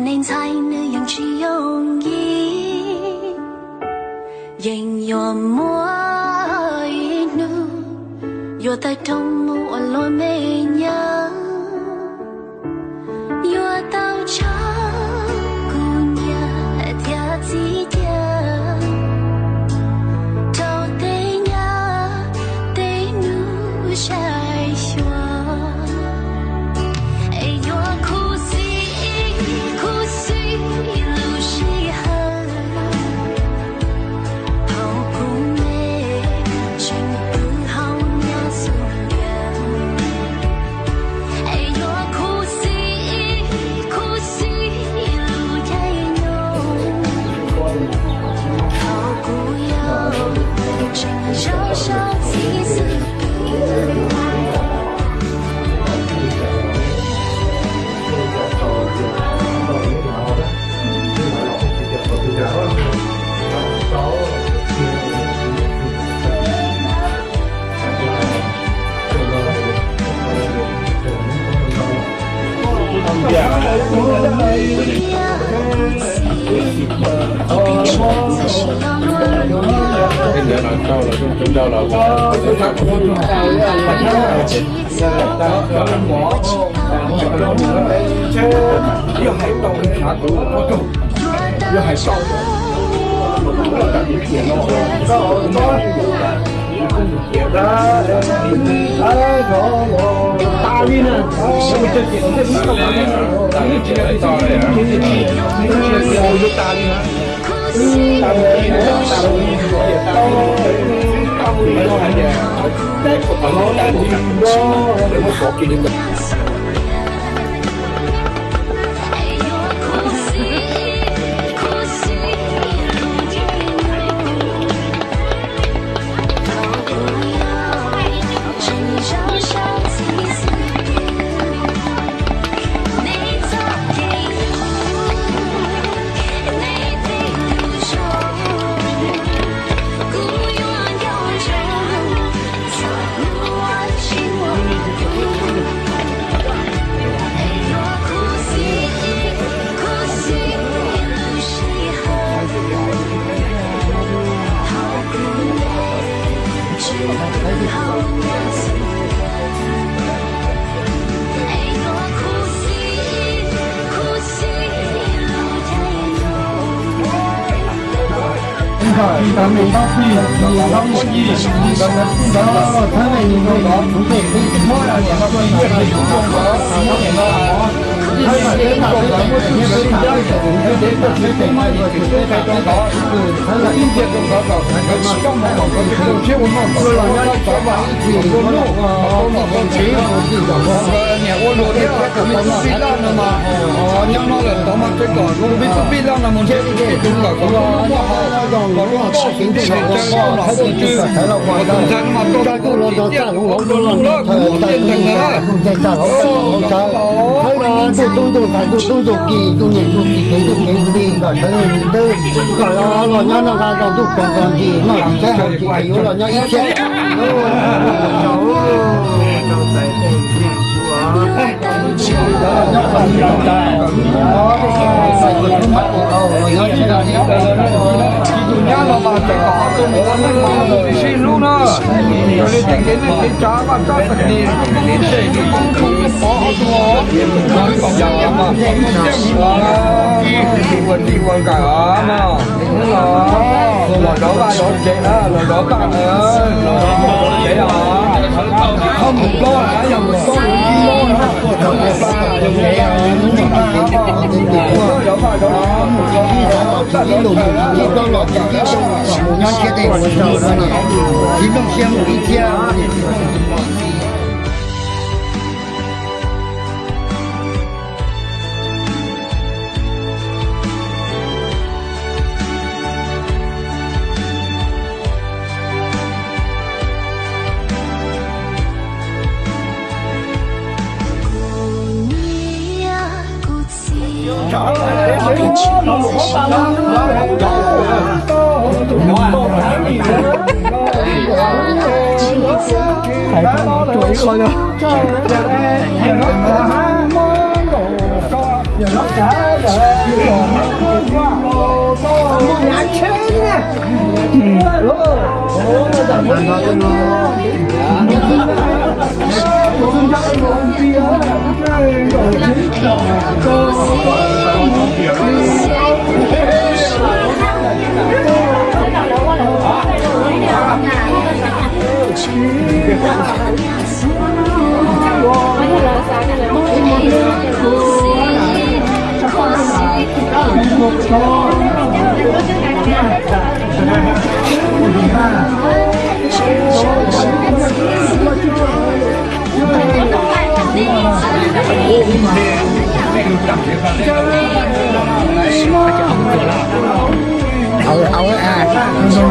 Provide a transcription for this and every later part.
Neeg ntxhais nws yeej tsis yooj yim, yeej yuav muaj ib hnub yuav tawg rooj mus ua luag me nyuam, yuav tau tso kuv niam thiab txiv cia rau tej nyab tej nus saib xyuas. Es yuav khuv xim, khuv xim lub sij hawm thaum kuv me tseem pw hauv nyob xub ntiag. Es yuav khuv xim, khuv xim lub caij nyoog thaum kuv yau tseem zaum saum txij xwb. Yog hais tau, yog hais tau, tas li na, tas li na. Niam ua luag thiab, tus me tub Pij Laj no mas, nyob no lawm tod mas, tseem kom tus me tub Pij Laj no mus nrhiav tus txiv tus ntawm kom muaj hau, kom lub toj siv ntuj los tsev los hauv tus tswv, kom tus ntxhais no mas tau tus txiv tiaj tus lus lawm, kuv muaj tiaj ntees na. Tub tub ntuj ntxhais, tub tub ntuj kis, tub niam tub txiv, kev tub kev tij, kom sawv ntuj kom los nyob noj qab nrog ntuj pov nrog ntsis, noj tsheb hauv tsis yuav los nyob ib txhia. Tus nyab no mas tseem kom tus mus ua neej mas sib hlub na. Yog li ces kev neej kev tsav vaj tsab xeem lis, ib txhia tus koob tus pov hauv tus, kom yam mas tiaj mus ua tij ua nkawm no. Los zov vaj zov tsev na, los zov vaj, los zov tsev os. Tsis txhob mus plob na, yog mus plob yuav ntsib mob na. Zov vaj zov tsev, mus zov vaj zov tsev, mus zov vaj zov tsev, mus nyob ntshiab tej mus tau na, tsis nplooj siab mus ib txhia. Hais tau los tsuas ib qho yog. Ntog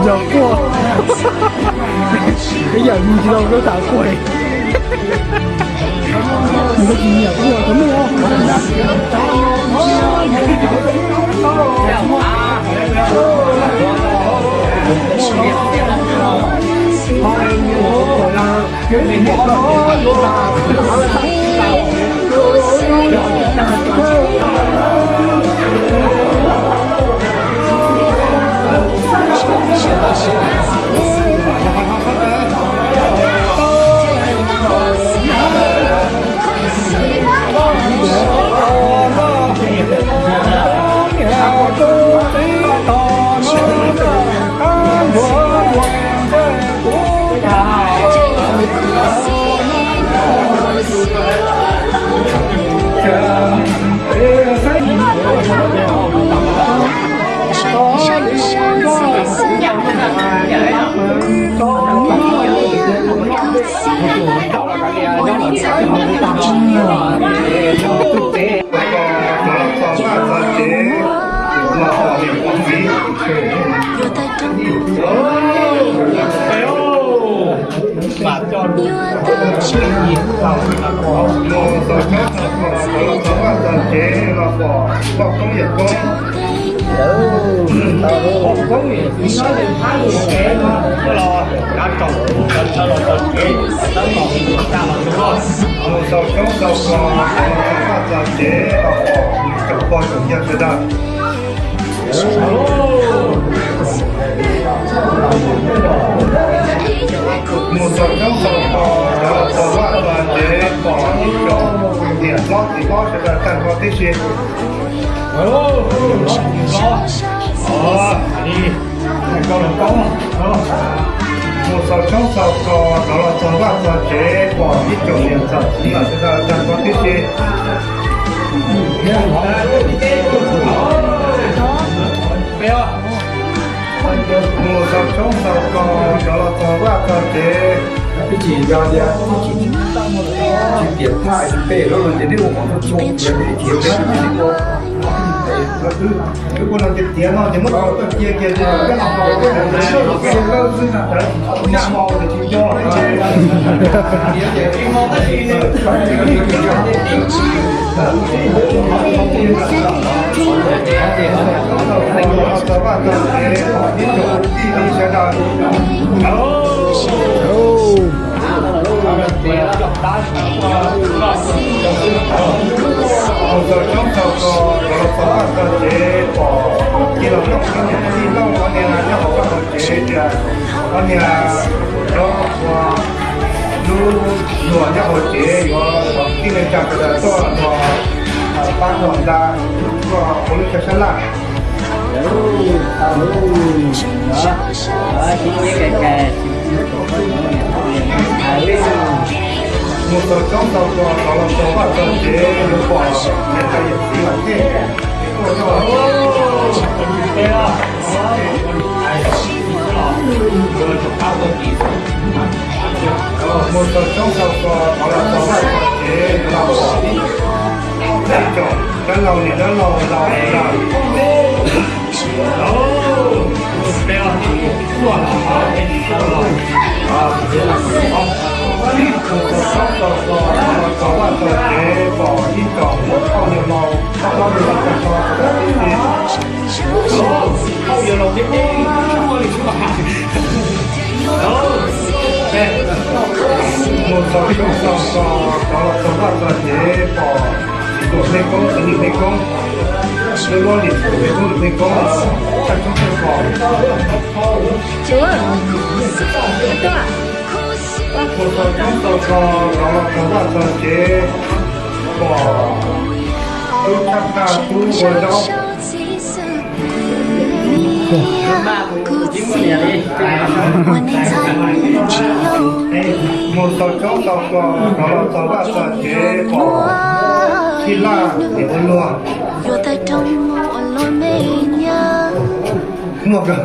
ntog quaj. Ib yam mus tsis tau koj tas quaj. Nws tsis nyiam quaj tau muaj. Mus xaus coob xaus kos, los txog vaj txog tsev, los pom ib tsoom pog tsoom yawg sawv daws. Mus xaus coob xaus kos, los txog vaj txog tsev, pom ib tsoom niam hlob txiv hlob sawv daws tag nrho tib si. Mus xaus coob xaus kos, los txog vaj txog tsev, pom ib tsoom niam txiv sawv daws tag nrho tib si. Mus xaus coob xaus kos, los txog vaj txog tsev, ib tsis yog tias tsis piav thaj tsis pem lawm ces nej ua qhov txhua txhua tias nej cia peb ua. Twb ua no tiag tiag no ces muab tau tuaj cia kiag Mus xaus coob xaus kos, los txog vaj txog tsev, pom tij laug Looj, tij laug Looj, ob niag nyob hauv vaj hauv tsev tias, ob niag hlob ua lub luag nyob hauv tsev yuav thov tij neej tsa sawv daws tuaj nrog pab nrog nta, tuaj ua lub chaw sab laj. Mus xaus coob xaus kos, los txog vaj txog tsev, yuav pom niam tais yawm txiv Vam Thej. Mus xaus coob xaus kos, los txog vaj txog tsev, yuav pom ib tsoom dab laug niam dab laug laus sawv daws. Mus xaus coob xaus kos, los txog vaj txog tsev, pom ib tsoom phauj yawg laus, phauj laus tag nrho sawv daws tib si. Phauj yawg laus tib si, mus xaus coob xaus kos, los txog vaj txog tsev, pom Tus Hmoob Koob, tus Hmoob Koob, lub luab li tus Hmoob Koob, tus Hmoob Koob, tshaj tshoob tshaj kos. Tus, tus, mus tau tshoob tau kos, rov los txog vaj txog tsev, pom tub tshaj tag tub ua zaub. Mus tau tshoob tau kos, rov los txog vaj txog tsev, pom tij laj es ua luag. Muaj kawg.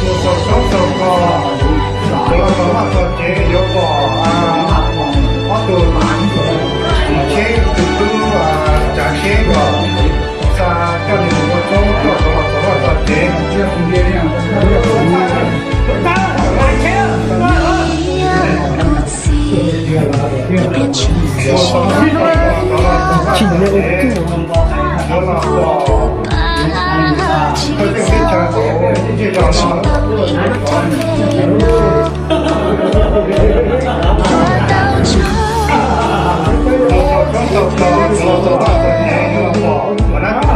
Tus los txog vaj txog tsev yuav pom ob tug tsheb, tus tub tsav tsheb kom xa coj nws mus ua tshoob coj los txog vaj txog tsev. Yuav los pom koj tej teb chaws hauv ntiaj teb no. Mus tau tshoob tau kos, mus tau vaj tau tsev, yuav los pom ua nab tus tus.